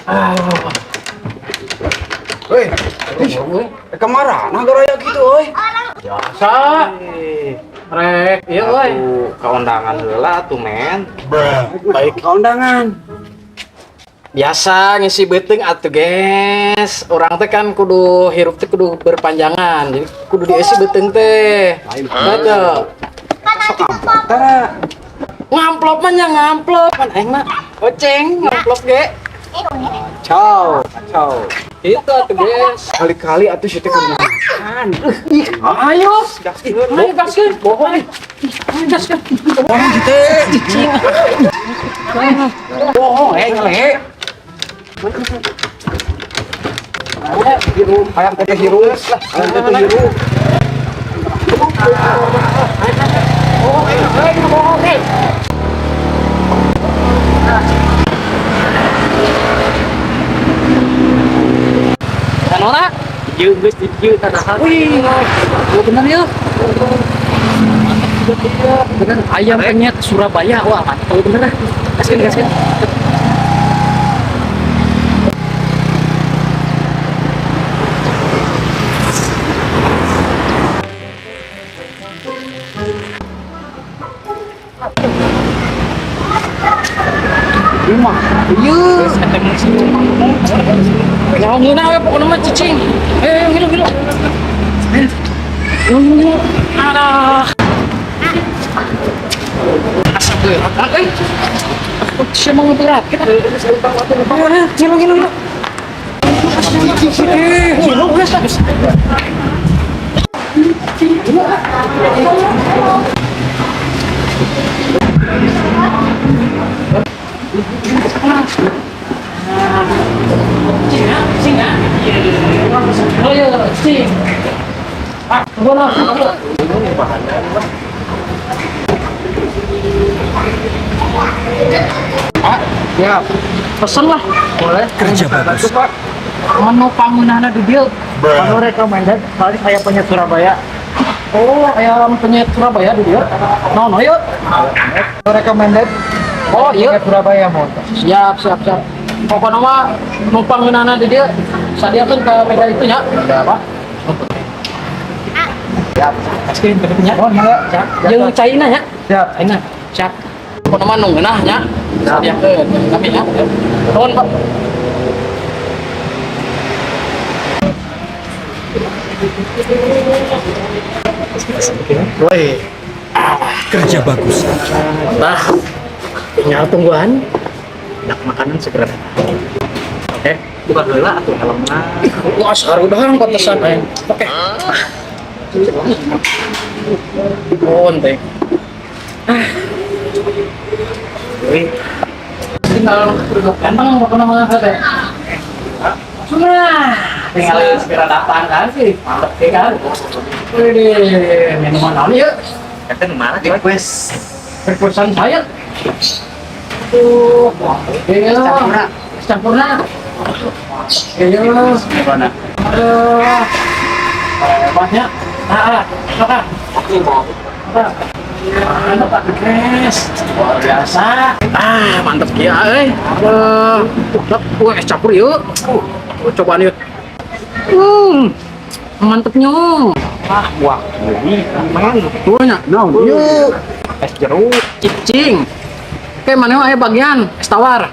Ah. Weh, kemana garaya gitu euy? Biasa. Rek, iya euy. Kaundangan heula tuh men. Baik. Kaundangan. Biasa ngisi beuteung atuh, guys. Urang teh kan kudu hirup teh kudu berpanjangan. Jadi kudu diisi beuteung teh. Betul. Sok amplop tara. Ngamplop mah nya ngamplop kan aing mah. Oceng ngamplop ge. Kacau, kacau. Itu atuh, guys. Kali-kali atuh sia teh keur makan. Ih, ayo. Gaskeun. Ayo gaskeun. Bohong. Ayo gaskeun. Bohong si teh. Bohong eh ngele. Hirup, hayang teteh hirup lah, hayang teteh hirup. Bohong, eh, bohong, eh. Kanora, Ieu geus di dieu tadahan. wih, oh, bener ya. Bener, ayam penyet Surabaya, wah mantap bener ah. Gaskeun, gaskeun. Lima. Iya. Nyawa ngeunah we pokona mah cicing. Eh, ngilu ngilu. Ngilu ngilu. Alah. Asa berat euy. Sia mau berat. Ngilu ngilu ngilu. Ngilu geus geus. Cing ya, cing ya. Oh iya, cing. Ah, tunggu lah, tunggu. Ah, siap. Pesen lah. Boleh. Kerja bagus. Pak. Menu pangunahna di dieu. Menu recommended, paling ayam penyet Surabaya. Oh, ayam penyet Surabaya di dieu. No, no, yuk. Menu recommended. Oh, iya. Penyet Surabaya mau. Siap, siap, siap. Pokoknya mah nu pangunahna di dieu sadiakeun ke meja itu nya. Apa? Siap. Es krim nya. Mohon mangga. Siap. Jeung caina nya. Siap. Caina. Siap. Pokoknya mah nu ngeunah nya. Sadiakeun kami nya. Nuhun, Pak. Woi. Kerja bagus. Nah, tinggal tungguan. Nak makanan segera datang. Oke. Bukan heula atuh helmna. Wah, sarudang pantesan aing. Oke. Oh, ente. Ah. Wih, Tinggal ganteng pokoknya mah teh. Nah, tinggal segera datang kan sih. Mantep sih kan. Wih, minuman naon ieu? eta nu mana coy? Request. Requestan saya. Tuh, iya. Campurna. Campurna. Iya. Mana? Aduh. Banyak. Ah, ah, sok ah. Mantap Pak Guys. Luar biasa. Ah, mantep kia euy. Aduh. Sok, wah es campur yuk. Cobaan yuk. Mantepnya. Ah, wah, ini men. Tuh nya. Naon ieu? Es jeruk. Cicing. Oke, mana aya bagian es tawar.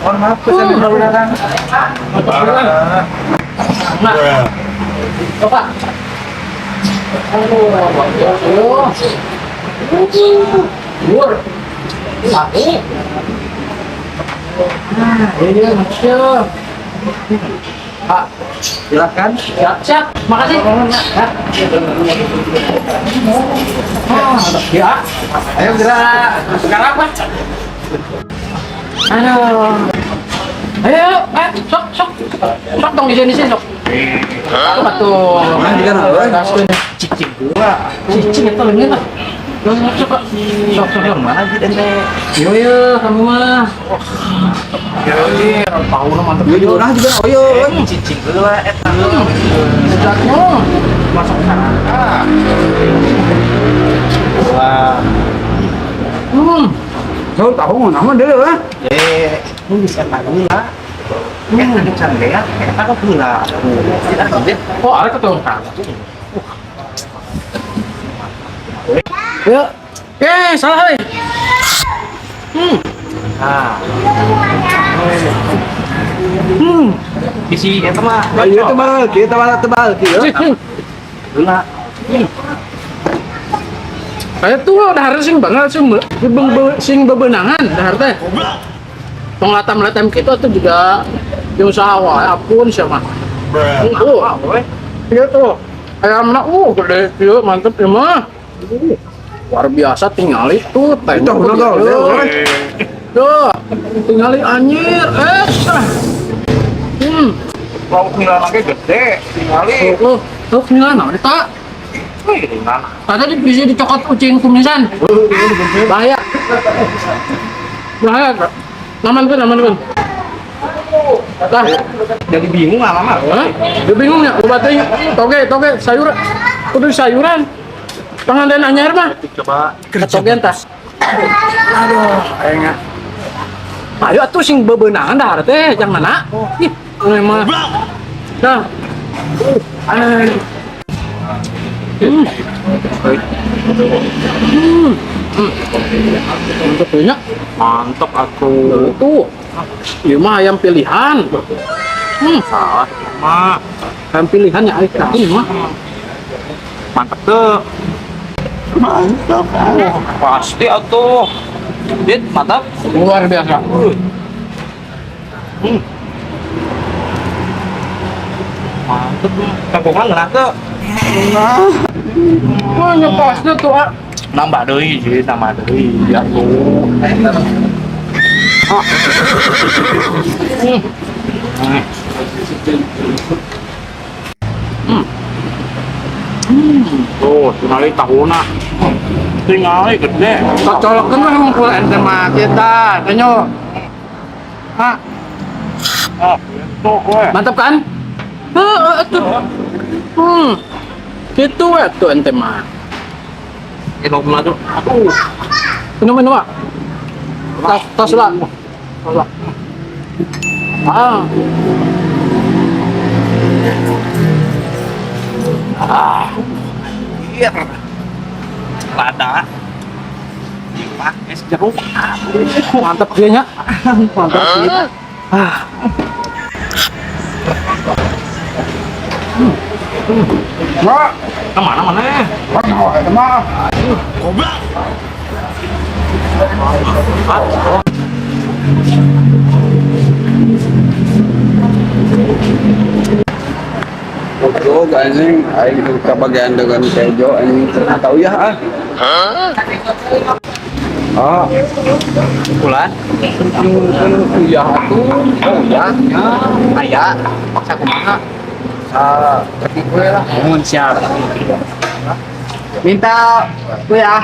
Mohon maaf, pesan baru datang. Nah, coba. Aduh, Bur. Satu. Nah, ini maksudnya. Pak, Silakan. siap, siap. Makasih. Ya. Ah, ya. Ayo gerak. Sekarang apa? Aduh. Ayo, eh, sok, sok. Sok dong di sini, sok. Sok tuh. Mana juga nah, euy. Cicing gua. Cicing itu leungit ah. Sok, sok, sok. Sok, sok, sok. Mana sih ente? Yo yo, kamu mah. Wah. Iya, tahu mantep. Ieu juga nah juga oh euy. Cicing heula eta. Sedapnya. Masuk neraka. Wah. So, tahu nama deui ah. Eh, nu bisa heula. Eta nu can beak, eta kok heula. Oh, ada ketemu kan. Ya. Eh, salah euy. Ah, Hmm. bisi eta mah. Ieu tebal, kieu tebal tebal kieu. Heula. Kayak tuh udah harus sing banget sing sing bebenangan dahar teh. Tong latam-latam kitu atuh juga di usaha wae apun sia mah. Tuh. Iya tuh. Ayamna gede ieu mantep ieu mah. Luar biasa tingali tuh teh. Itu udah udah. Tuh, tingali anjir. Eh, sah. Lauk nilana ge gede, tingali. Oh, tuh nilai naon eta? Wih, nilana. Tadi bisa dicokot ucing kumisan. Bahaya. Bahaya, Kak. Aman kan, aman kan. Lah, Jadi bingung lama. hah? Dia bingung ya, obat teh toge, toge, sayur. Kudu sayuran. Pengantin anyar mah. Coba Kerja Toge entah. bagus. Aduh, aing. Ayo atuh sing bebenangan dahar teh, yang mana? Ih, ini mah. Nah. Eh. Mantep ya. Mantep atuh. Tuh. Ieu mah ayam pilihan. Salah mah. Ayam pilihan ya, aing ini mah. Mantep tuh. Mantap. Pasti atuh. Dit, mantap. Luar biasa. Mantep. Kampungan ngeunah teu? Wah, nyepasnya tuh, ah. Nambah deui, Jit, nambah deui. Ya tuh. Tuh, tingali tahuna. Tingali gede. Cocolokeun mah emang full ente mah kita, tenyo. Ah, Ah, tuh gue. mantap kan? Heeh, tuh. Gitu we tuh ente mah. Minum lah tuh. Aduh. Minum minum, Pak. Tos tos lah. Tos lah. Ah. Ah. Iya. Lada. Pak, es jeruk. Aduh. Mantap dia nya. Mantap sih. Ah. Mak, Kemana mana? wah, eta mah. Goblok anjing, aing kebagian dengan kejo anjing atau ya ah. Ah, Bulan. Iya tuh. Oh ya. Aya. Paksa kumaha? ah, kaki gue lah. Mohon siap. Minta kue ah.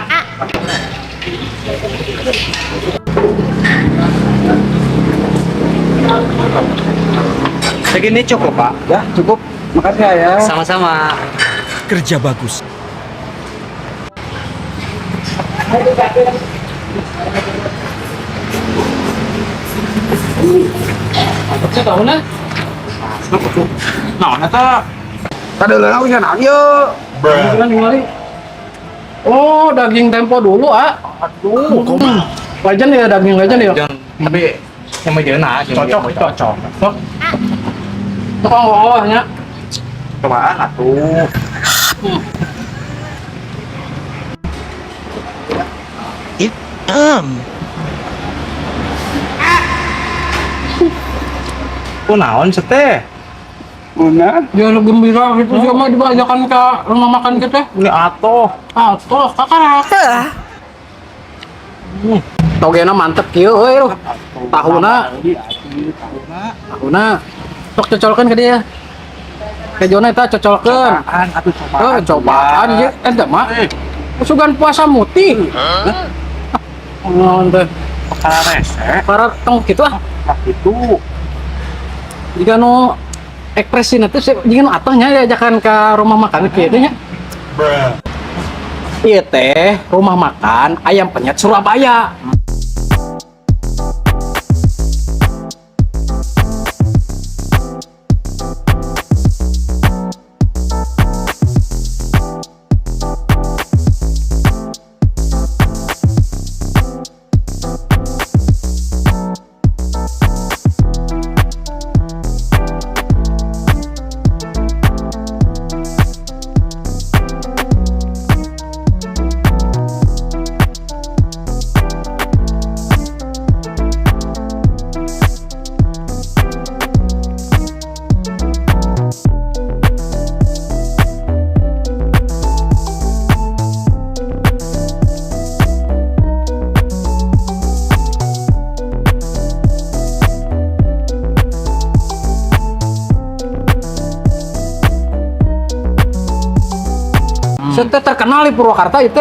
Segini cukup, Pak. Ya, cukup. Makasih ya. Sama-sama. Kerja bagus. Mantap sih tahunnya. Nah, eta Kadeuleuh aku cenah ieu. Kan tinggali. Oh, daging tempo dulu, ah. Aduh. Legend ya daging legend ya. Jangan, tapi yang mejeuna Cocok, cocok. Sok. Sok ongkoh-ongkohnya. Cobaan atuh. Kunaon teh? Mana? Dia lu gembira gitu sih mah dibajakan ke rumah makan kita. Ini atuh. Atuh, kakak. Togena mantep kieu euy lu. Tahuna, tahuna. Sok cocolkeun ke dia. Kejona eta cocolkeun. Cobaan atuh cobaan. Oh, cobaan ieu eta mah. Sugan puasa mutih. Hah? Naon teh? Perkara rese. Para tong kitu ah. Nah, itu. Jika nu ekspresi nanti jika nu atuhnya diajakan ke rumah makan kitu nya. Ieu teh rumah makan ayam penyet Surabaya. Sete terkenal di Purwakarta itu.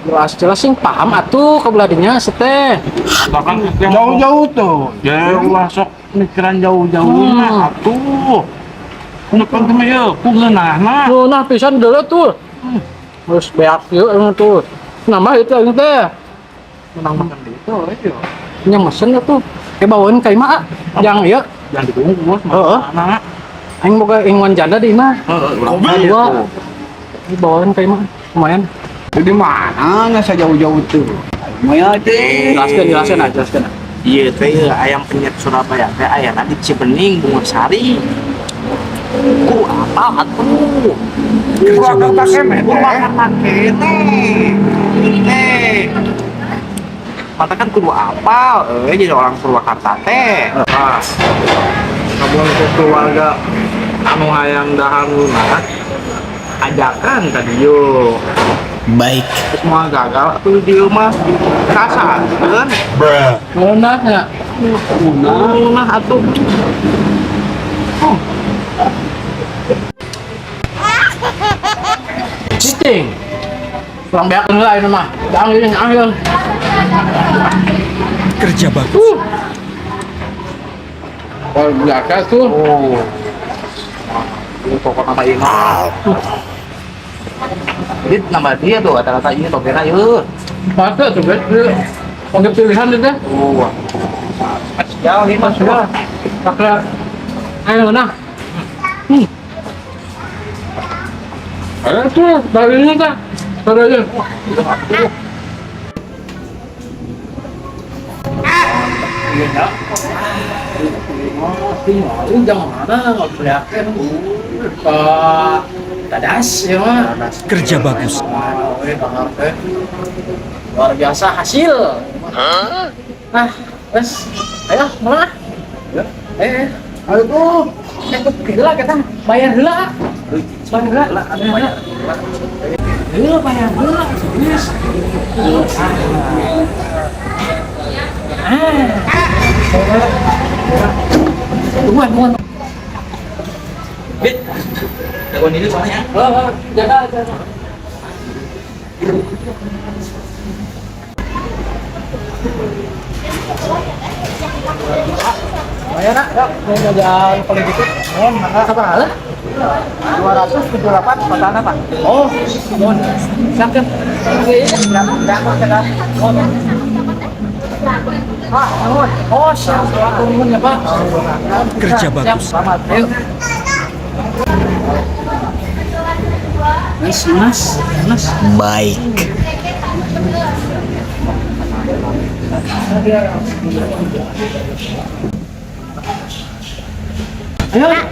Jelas-jelas sing paham atuh kebeladinya sete. Bahkan Jauh-jauh tuh. Ya ulah sok mikiran jauh-jauh nah atuh. Nu penting mah ieu ku ngeunahna. Tuh, nah pisan dulu tuh. Terus beak yuk emang tuh. Nambah itu yang teh. Menang makan di itu ayo. Nya mesen tuh. Eh bawain ka imah ah. Yang ieu Yang dibungkus Heeh. mana? Aing boga inguan janda di imah. Heeh, urang Dua. Ini bawain ka imah. Lumayan. Di mana nggak jauh-jauh tuh? Maya teh. Jelaskan, jelaskan ah, jelaskan. ah. Iya teh ieu ayam penyet Surabaya teh ayana di Cibening Bungursari. Ku apal atuh. Kerja bagus. Purwakarta kene. Teh. Mata kan kudu apal euy jadi orang Purwakarta teh. Ah. Kamu untuk keluarga anu hayang dahar ngeunah ajakan tadi yo. Baik. Semua gagal atuh di rumah kasarkeun. Ngeunah nya. Ngeunah atuh. Cicing. Kurang beak heula ayeuna mah. Dang ieu nyang Kerja bagus. Luar biasa tuh. Oh. Ini pokok nama ini. Jadi nambah dia tuh rata-rata ini togena ieu. Masa tuh guys, oke pilihan itu teh. Oh. Spesial ini mas Sudah. Pakai ayo nah. Ayo tuh, dari ini teh. Dari aja. Iya, Oh, jangan mana nggak kelihatan. Pak Dadas ya mah. Kerja bagus. Wow, ini banget teh. Luar biasa hasil. Nah, wes, ayo mana? Eh, ayo tuh. Eh, heula kita bayar heula. Bayar heula, bayar heula. Heula bayar heula, serius. Ah. Tungguan, tungguan. Bit. Jagoan ini soalnya. Oh, jaga, jaga. Bayar, nak. Ya, mau jajan kalau gitu. Oh, mangga. Sabar lah. 278 totalnya, Pak. Oh, mohon. Siap, siap. Berapa? Pak, nuhun. Oh, siap. Nuhun ya, Pak. Kerja Siap, bagus. selamat. Ayo. Mas, mas, mas. Baik. Ayo. Ayo, ayo.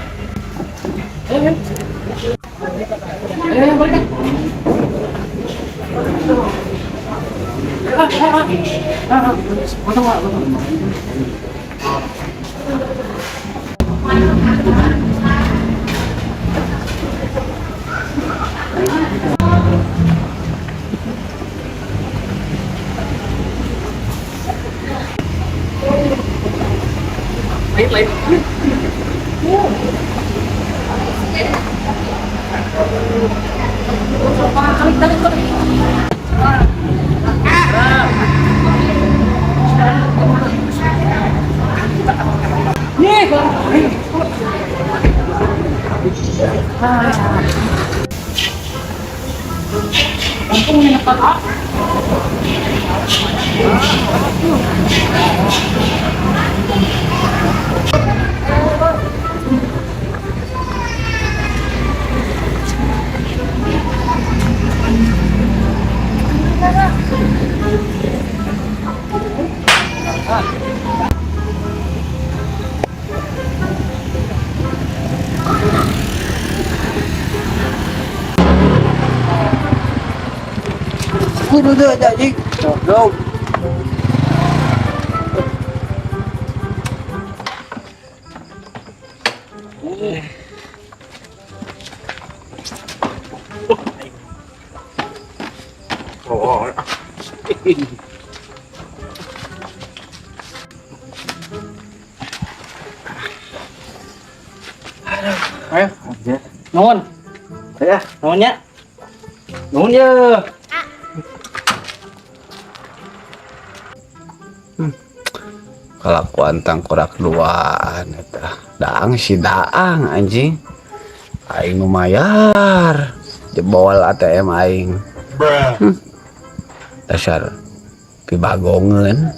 Ayo, ayo, balik. Ah, ah, ah. Ah, ah. Potong, Pak, potong. Lain, lain. Tarik, tarik, tarik. Nih, Ah. Kudu teu anjing. Goblok. Ayo. Nuhun. Ya, nuhun nya. Nuhun ye. Kelakuan tangkorak duaan eta. Daang si daang anjing. Aing nu mayar. Jebol ATM aing. Dasar pibagongeun.